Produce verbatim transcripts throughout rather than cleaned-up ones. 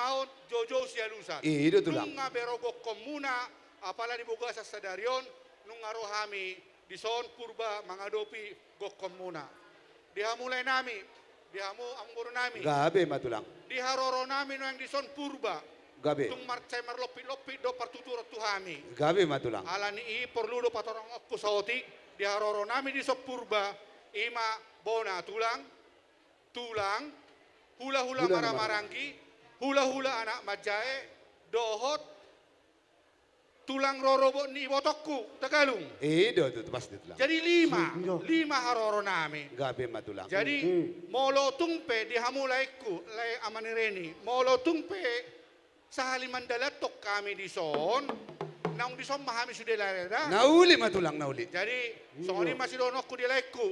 Aut joujou sialusan. I do tulang. Nunga be ro gokhonmuna, apala di bagasan sadari on, nunga ro hami dison Purba mangadopi gokhonmuna. Di hamu lae nami, di hamu amangboru nami. Gabe ma tulang. Di haroro nami nuaeng dison Purba. Gabe. Tung mansai marlompit-lompit do partuturon tu hami. Gabe ma tulang. Alani i porlu do patoranghononku saotik, di haroro nami dison Purba, i ma bona tulang, tulang, hula-hula maramaranggi, hula-hula anak manjae, dohot tulang rorobot ni ibotongku, Tagalung. I do tutu, pasti tulang. Jadi lima, lima haroro nami. Gabe ma tulang. Jadi molo tung pe di hamu laengku, lae ama ni Reni, molo tung pe sahali mandalanhon hami dison, naung dison ma hami sude lae da. Na uli ma tulang, na uli. Jadi songon i ma sidohononku di laengku.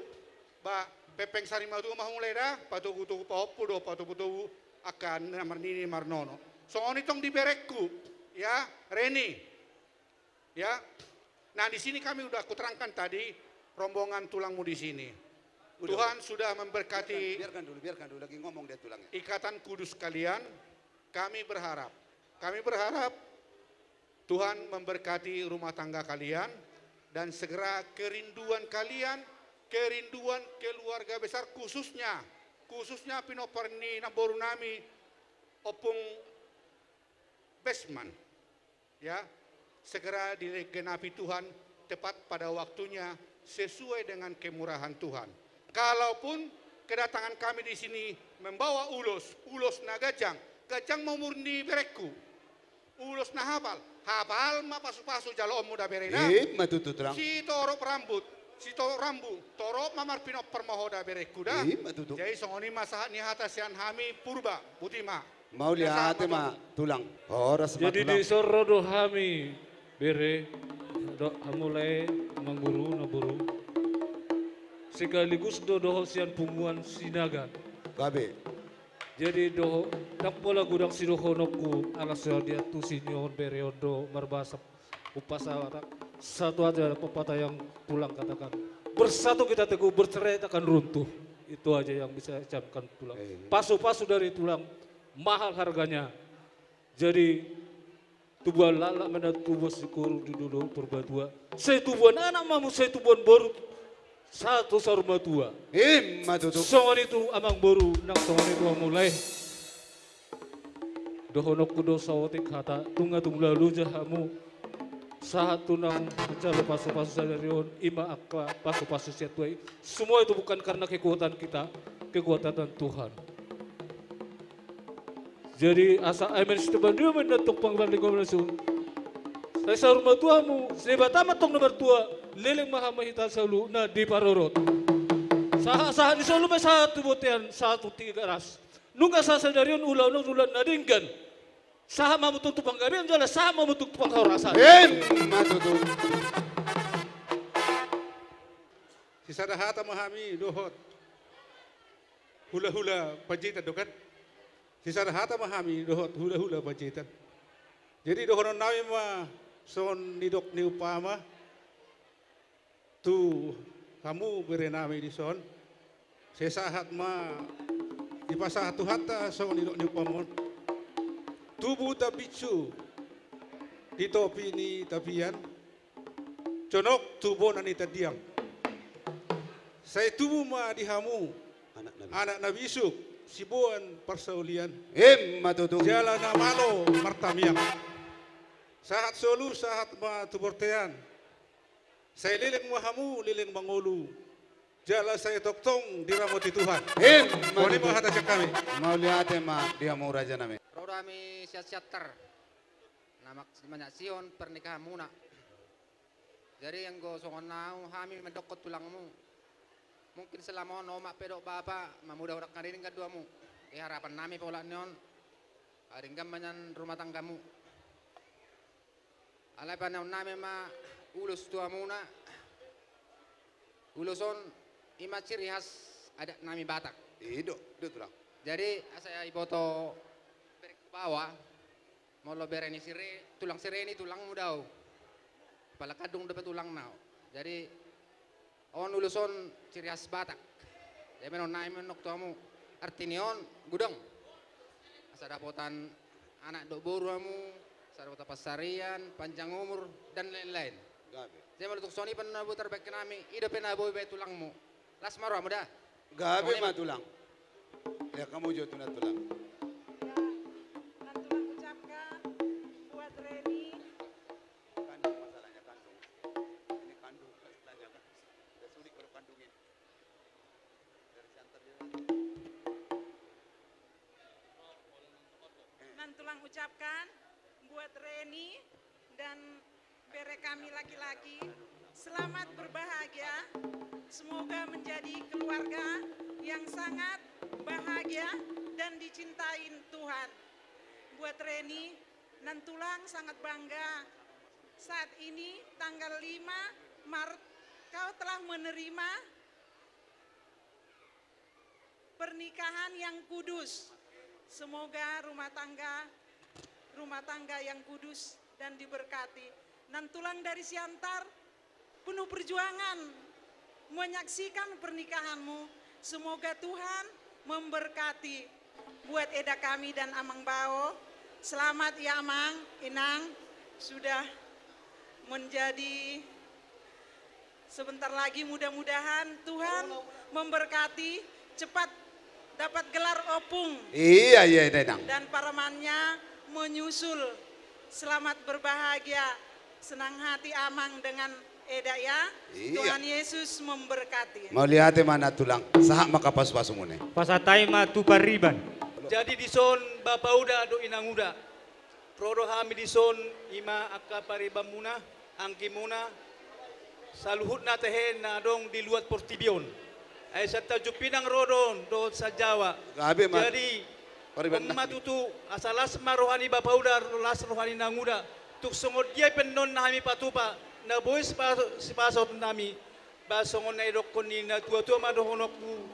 Ba, pengpeng sari matua ma hamu lae da, patogu-togu pahompu do, patogu-togu angka na marnini marnono. Songon i tong di berengku, ya, Reni. Ya. Nah, di sini kami udah kuterangkan tadi rombongan tulangmu di sini. Tuhan sudah memberkati. Biarkan dulu, biarkan dulu, lagi ngomong dia tulangnya. Ikatan kudus kalian, kami berharap, kami berharap Tuhan memberkati rumah tangga kalian dan segera kerinduan kalian, kerinduan keluarga besar khususnya, khususnya pinompar ni namboru nami, Ompung Besman. Ya, segera digenapi Tuhan tepat pada waktunya sesuai dengan kemurahan Tuhan. Kalaupun kedatangan kami di sini membawa ulos, ulos na ganjang, ganjang ma umur ni berengku. Ulos na hapal, hapal ma pasu-pasu jaloonmu da bere na. I ma tutu tulang. Sitorop rambut, sitorop rambu, torop ma marpinompar ma ho da berengku da. I ma tutu. Jadi songon i ma sahat ni hata sian hami Purba, boti ma. Mauliate ma tulang. Horas ma tulang. Jadi dison ro do hami bere, dohot hamu lae amangboru, namboru. Sekaligus do dohot sian punguan Sinaga. Gabe. Jadi dohot, ndang pola godang sidohononku, ala so diantusi ni on bere on do marbasa. Umpasa satu aja pepatah yang tulang katakan, bersatu kita teguh, bercerai takkan runtuh. Itu aja yang bisa saya ucapkan tulang. Pasu-pasu dari tulang mahal harganya. Jadi tubuan laklak ma na tubuan singkoru di dolok Purbatua. Sai tubuan anak ma hamu, sai tubuan boru sahat tu saur matua. I ma tutu. Songon i tu amangboru, nang songon i tu hamu lae. Dohononku do saotik hata, nunga tung loja hamu sahat tu naung manjalo pasu-pasu sadari on, i ma angka pasu-pasu sian tua i. Semua itu bukan karena kekuatan kita, kekuatan Tuhan. Jadi asa amen siteban dia men datang panggalan di komnas. Sai saur matua hamu, Debata ma tong na martua, leleng ma hami hita saluhutna diparorot. Sahat-sahat ni solu pe sahat tu bontean, sahat tu Tigaras. Nunga sahat sadari on ulaon on ulaon na denggan. Sahat ma hamu tong tu panggabean jala sahat ma hamu tong tu panghorasan. I ma tutu. Sisada hata ma hami dohot hula-hula Panjaitan do kan. Sisada hata ma hami dohot hula-hula Panjaitan. Jadi dohonon nami ma songon nidok ni umpama tu hamu bere nami dison. Sai sahat ma dipasahat Tuhanta songon nidok ni umpama on. Tubu tambinsu di topi ni tapian, jonok tu bona ni tandiang. Sai tubu ma di hamu anak na bisuk, anak na bisuk, siboan parsaulian. I ma tutu. Jala na malo martamiang. Sahat solu, sahat ma tu bontean. Sai leleng ma hamu, leleng mangolu. Jala sai tongtong diramoti Tuhan. I ma tutu. Songon i ma hata sian hami. Mauliate ma di hamu raja nami. Ro do hami sian Siantar. Na manyaksihon pernikahanmuna. Jadi anggo songon au hami mandokkon tulangmu, mungkin selama on omak pe dohot bapa mamuda hodak na denggan do hamu. Di harapan nami pe olat ni on, denggan ma nian rumah tanggamu. Alai paneon nami ma ulos tu hamuna. Ulos on i ma ciri khas adat nami Batak. I do, do tulang. Jadi asa iboto berengku baoa, molo bere ni si Re, tulang si Reni, tulangmu do au. Apala kandung dope tulangna au. Jadi on ulos on ciri khas Batak. Jadi menon nami mandok tu hamu, arti ni on godang. Asa dapotan Anak dohot boru hamu, sada huta pansarian, panjang umur, dan lain-lain. Gabe. Jadi molo tung songon i pe na boi tarbangke nami, i dope na boi baen tulangmu. Las ma rohamu da. Gabe ma tulang. Ya, kamu juga tulang, tulang. Ya, nantulang ucapkan buat Reni. Kandung masalahnya, kandung. Ini kandung masalahnya, kan. Ya, sulit kalau kandung ini. Nantulang ucapkan buat Reni dan bere kami laki-laki, selamat berbahagia. Semoga menjadi keluarga yang sangat bahagia dan dicintain Tuhan. Buat Reni, nantulang sangat bangga. Saat ini tanggal lima Maret, kau telah menerima pernikahan yang kudus. Semoga rumah tangga, rumah tangga yang kudus dan diberkati. Nantulang dari Siantar, penuh perjuangan menyaksikan pernikahanmu. Semoga Tuhan memberkati. Buat eda kami dan Amang Bao, selamat ya Amang, Inang, sudah menjadi Sebentar lagi, mudah-mudahan Tuhan memberkati, cepat dapat gelar opung. Iya, iya, Inang. Dan paremannya menyusul. Selamat berbahagia, senang hati Amang dengan Eda ya. Iya. Tuhan Yesus memberkati. Mauliate ma nantulang, sahat ma angka pasu-pasumuna. Pasahat hami ma tu pariban. Jadi dison bapa uda dohot inang uda. Ro do hami dison, ima angka paribanmuna, anggimuna, saluhutna tehe na adong di luat portibi on. Ai Siantar Jumpinang ro do on, dohot Sianjawa. Gabe ma. Jadi, pariban on ma nami. Tutu, asa las ma roha ni bapa uda, las roha ni inang uda. Tung songon dia pe annon na hami patupa, na boi sipa-, sipasahat nami. Ba songon na idokkon ni na tua-tua ma dohononku,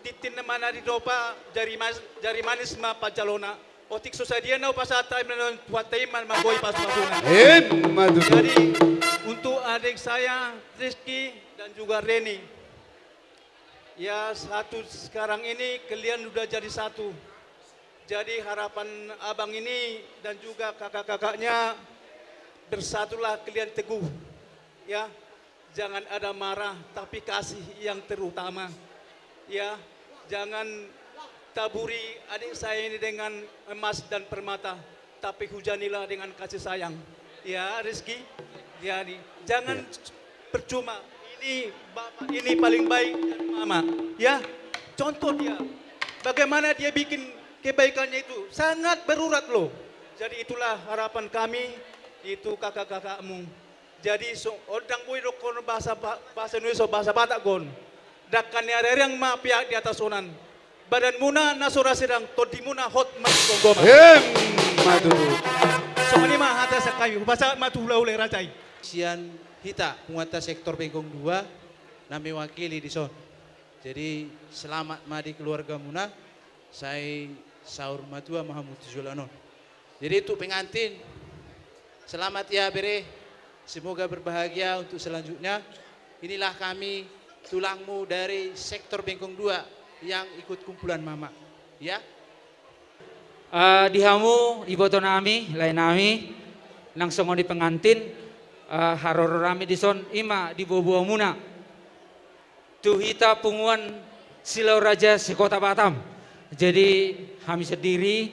tintin ma na ditopa, jari mas-, jari manis ma panjalona. Otik so sadia na hupasahat hami annon, Tuhanta i ma na boi pasu-pasuna. Emma tutu. Jadi, untuk adik saya, Rizky, dan juga Reni. Ya, satu sekarang ini kalian udah jadi satu. Jadi harapan abang ini dan juga kakak-kakaknya, bersatulah kalian teguh. Ya, jangan ada marah, tapi kasih yang terutama. Ya, jangan taburi adik saya ini dengan emas dan permata, tapi hujanilah dengan kasih sayang. Ya, Rizky, jadi jangan percuma. Ini bapak, ini paling baik dari mama. Ya, contoh dia. Bagaimana dia bikin kebaikannya itu sangat berurat loh. Jadi itulah harapan kami, itu kakak-kakakmu. Jadi so, ndang boi dohonon bahasa, bahasa Indonesia, bahasa Batak on. Dangka ni ariarian ma piak di atas onan. Badanmuna na so ra sirang, tondimuna hot marsigomgoman. Emma tutu. Songon i ma hata sian hami, hupasahat ma tu hulahula ni raja i. Sian hita, punguanta sektor Bengkong dua, na mewakili dison. Jadi, selamat ma di keluargamuna, sai saur matua ma hamu tu joloan on. Jadi untuk pengantin, selamat ya bere, semoga berbahagia untuk selanjutnya. Inilah kami tulangmu dari sektor Bengkong dua yang ikut kumpulan mama, ya. Eh, di hamu iboto nami, lae nami, nang songon i pengantin, eh, haroro nami dison ima di boaboamuna. Tu hita punguan Silau Raja se-Kota Batam. Jadi hami sendiri,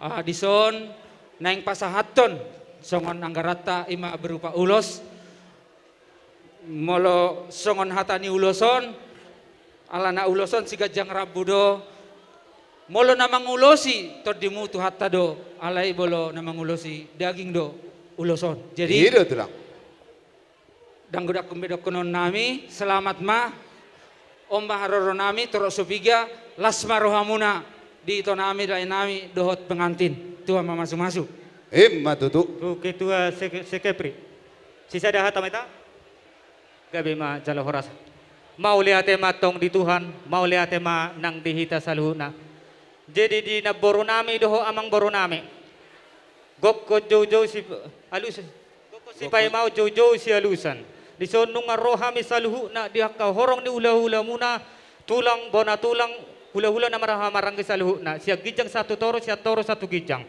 ah, dison naeng pasahathon songon anggaranta ima berupa ulos. Molo songon hata ni ulos on, alana ulos on siganjang rambu do. Molo na mangulosi tondimu Tuhanta do, alai molo na mangulosi daging do ulos on. Jadi, i do tulang. Ndang godang be dohonon nami, selamat ma. On ma haroro nami, torop so piga, las ma rohamuna di ito nami, lae nami, dohot pengantin. Tuhan mamasumasu. Emma tutu. Tu ketua seke-, sekepri. Sisada hata ma hita. Gabe ma jala horas. Mauliate ma tong di Tuhan, mauliate ma nang di hita saluhutna. Jadi di namboru nami dohot amangboru nami. Gokhon joujou si alus. Gokhon sipaimaon joujou sialusan. Dison nunga ro hami saluhutna di angka horong ni hulahulamuna, tulang, bona tulang, hulahula na marhaha maranggi saluhutna. Sian ginjang sahat tu toru, sian toru sahat tu ginjang.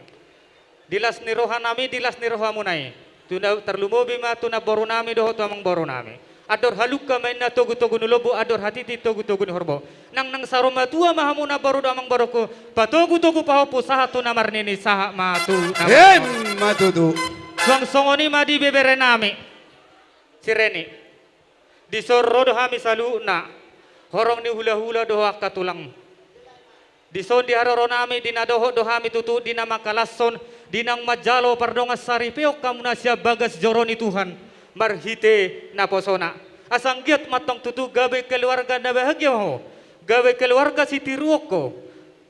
Di las ni rohanami, di las ni rohamuna i. Tu na, tarlumobi ma tu namborunami dohot tu amangborunami. Andor halungka ma inna togutogu ni lombu, andor hatiti togutogu ni horbo. Nang nang saur matua ma hamu namboru dohot amangborungku, patogutogu pahompu sahat tu na marnini, sahat ma tu na marnono. Emma tutu. Suang songon i ma di beberenami si Reni. Dison ro do hami saluhutna, horong ni hulahula dohot angka tulang. Dison di haroronami, di na dohot do hami tutu, di na mangkalashon, di na manjalo pardongan saripeon hamuna sian bagas joro ni Tuhan, marhite naposona. Asa anggiat ma antong tutu gabe keluarga na bahagia ho, gabe keluarga sitiruon ho,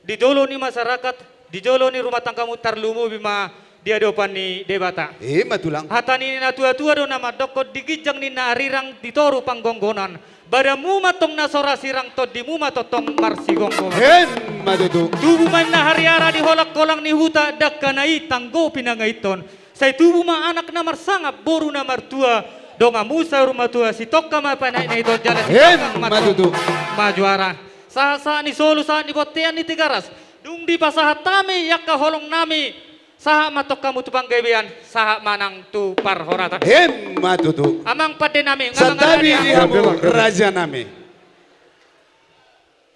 di jolo ni masyarakat, di jolo ni rumah tanggamu, tarlumobi ma di adopan ni Debata. Emma tulang. Hata ni natuatua do na mandokkon, di ginjang ninna arirang, di toru panggonggonan, badanmu ma antong na so ra sirang, tondimu ma tongtong marsigomgoman. Emma tutu. Tubu ma inna hariara di holangholang ni huta, dangkana i tanggo pinangaithon. Sai tubu ma anak na marsangap, boru na martua, donganmu saur matua, sitongka ma panainaithon jala sitongka ma antong majuara. Emma tutu. Sahatsahat ni solu, sahat ni bontean ni Tigaras, dung dipasahat hami angka holongnami, sahat ma antong hamu tu panggabean, sahat ma nang tu parhorasan. Emma tutu. Amang pandenami, nga mangarani hamu. Santabi di hamu rajanami.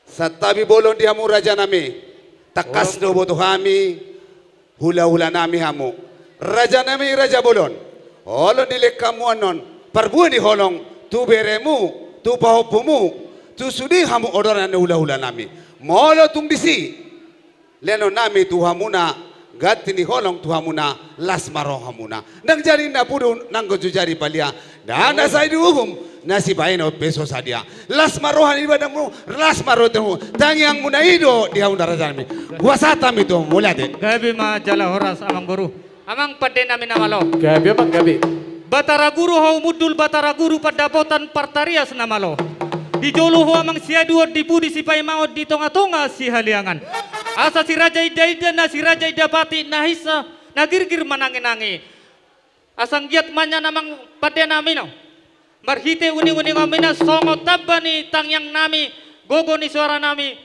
Santabi bolon di hamu rajanami. Tangkas do boto hami, hulahulanami hamu. Rajanami raja bolon. Olo dilehon hamu annon parbue ni holong tu beremu, tu pahompumu, tu sude hamu odoran ni hulahulanami. Molo tung disi lehononnami tu hamuna ganti ni holong tu hamuna, las ma rohamuna. Ndang jadi na pudu, nanggo jo jadi palia. Ndang na sai diuhum, na sibahenon pe so sadia. Las ma roha ni badanmu, las ma roha ni tangiangmuna i do di hamuna rajanami. Hupasahat hami tu hamu, mauliate. Gabe ma jala horas amangboru. Amang pandenami na malo. Gabe, amang, gabe. Batara Guru ho umundul, Batara Guru pandapotan, partarias na malo. Di jolo ho amang siaduon, di pudi sipaimaon, di tongatonga sihaliangan. Asa si raja indainda, na si raja indapati, na hinsa na girgir mananginangi. Asa anggiat ma nian amang pandenami na marhite uninguninganmuna songon tamba ni tangiangnami, gogo ni soaranami,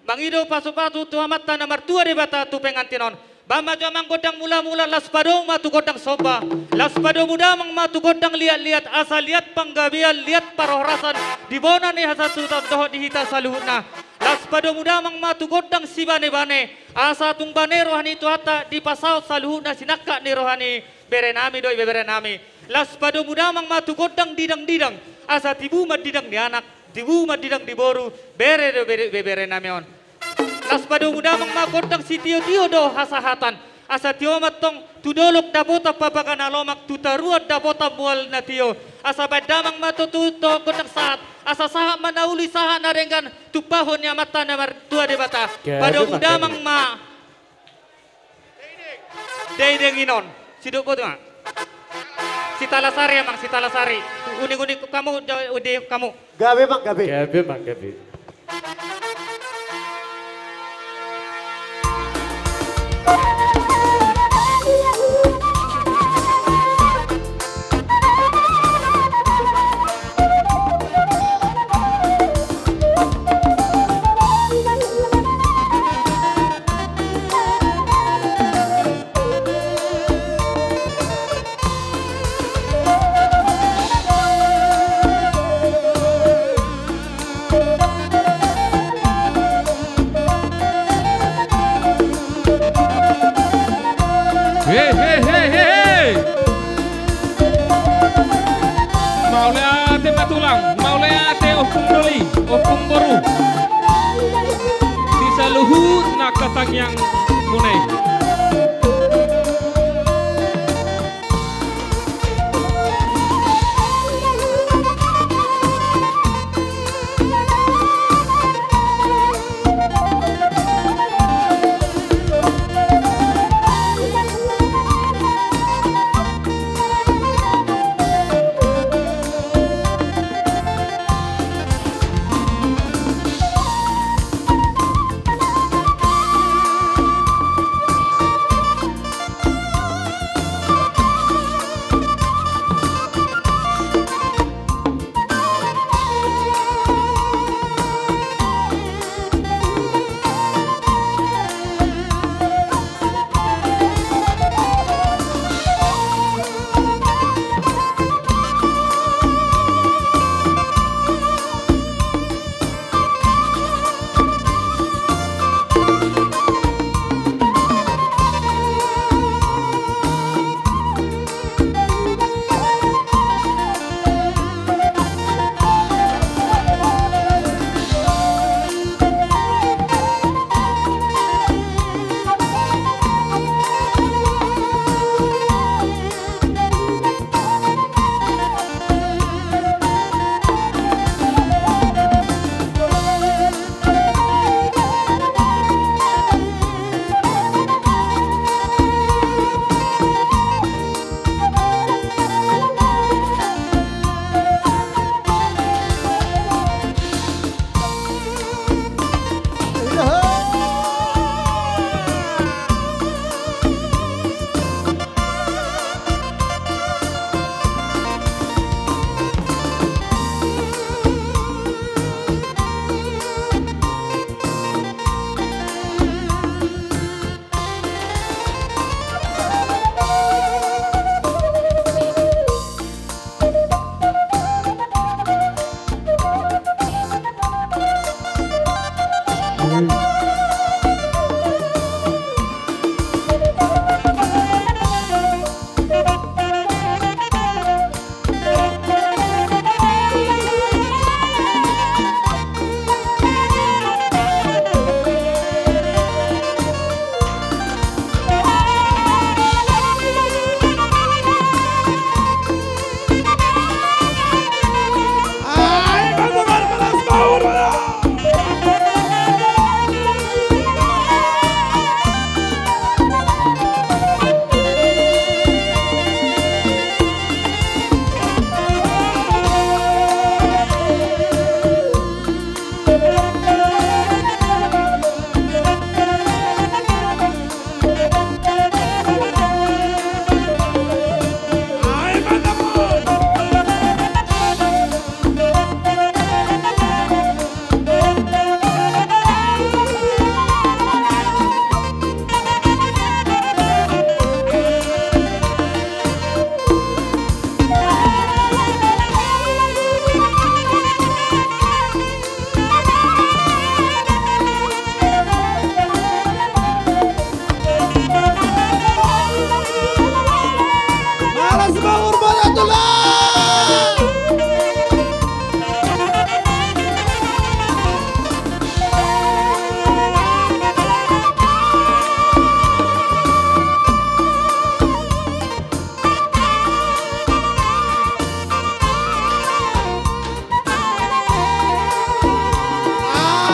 mangido pasupasu tu Amanta na martua Debata tu pengantin on. Bahen ma jo amang gondang mulamula, laos padomu ma tu gondang somba, laos padomu damang ma tu gondang liatliat, asa liat panggabean, liat parhorasan di bona ni hasatutan dohot di hita saluhutna. Laos padomu damang ma tu gondang sibanebane, asa tung bane roha ni Tuhanta, dipasaut saluhutna sinangkap ni roha ni berenami dohot ibeberenami. Laos padomu damang ma tu gondang didangdidang, asa tibu mandidang di anak, tibu mandidang di boru, bere dohot bere, beberenami on. Laos padomu damang ma gondang sitiotio dohot hasahatan, asa tio ma antong tu dolok dapotan papaga na lomak, tu toruan dapotan mual na tio, asa bahen damang ma tutu dohot gondang sahat, asa sahat ma na uli, sahat na denggan, tumpahon ni Amanta na martua Debata. Gabe, padomu damang ma. Dengdeng inon. Sidok botima. Sitalasari amang, sitalasari. Uninguning hamu, jo, uninguning hamu. Gabe, amang, gabe. Gabe, amang, gabe. He, he, he, he, he. Mauliate ma tulang, mauliate ompung doli, ompung boru. Di saluhut na angka tangiangmuna i.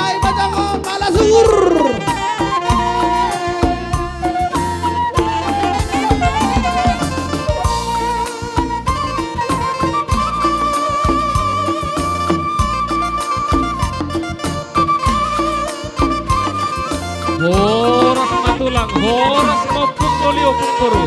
Ai, ma tangon, mala suhur. Horas ma tulang, horas ma ompung, molo i ompung boru.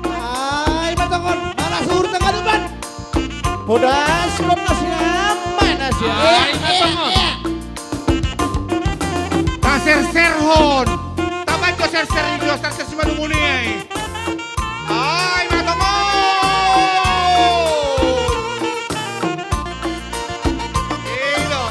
Ai, ma tangon, mala suhur tangan umpan. Podas, podas, nasiam, ma nasiam. Ai, ma tangon. Taserserhon. Tabaen jo serser i, jo serser simanumuna i. Ai, ma tangon. I do.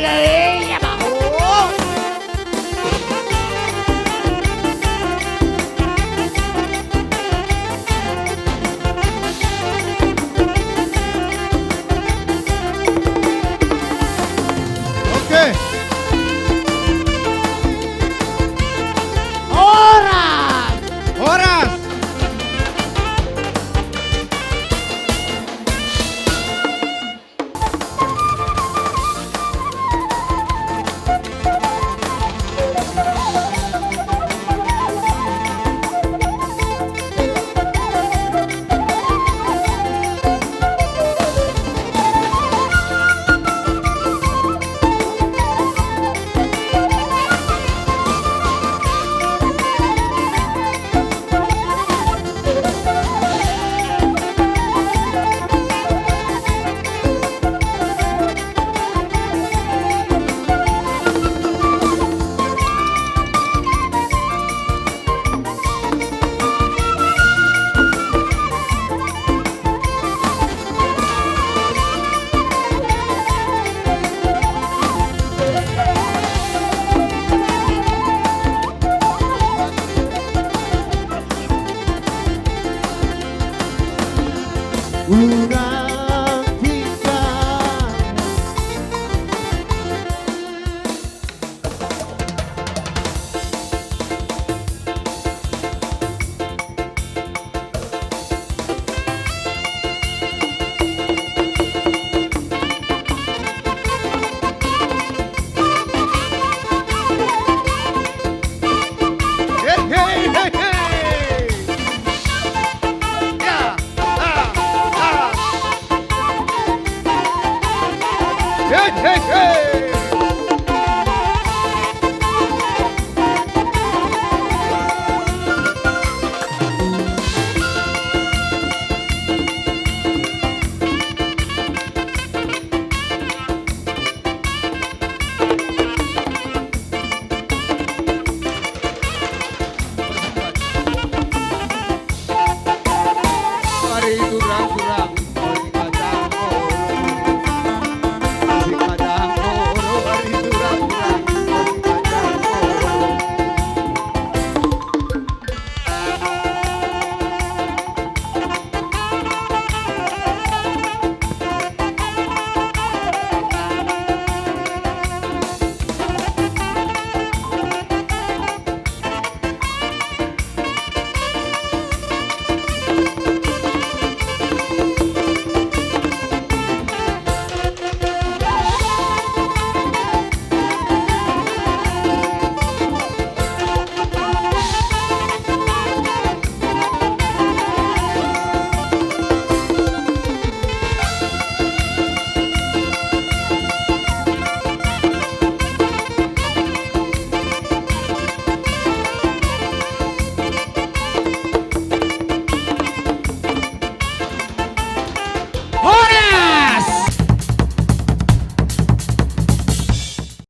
Iya, bah. Oh. Oke. Horas. Horas. Hey, hey, hey, hey! Ya! Ah! Ah! Hey, hey, hey!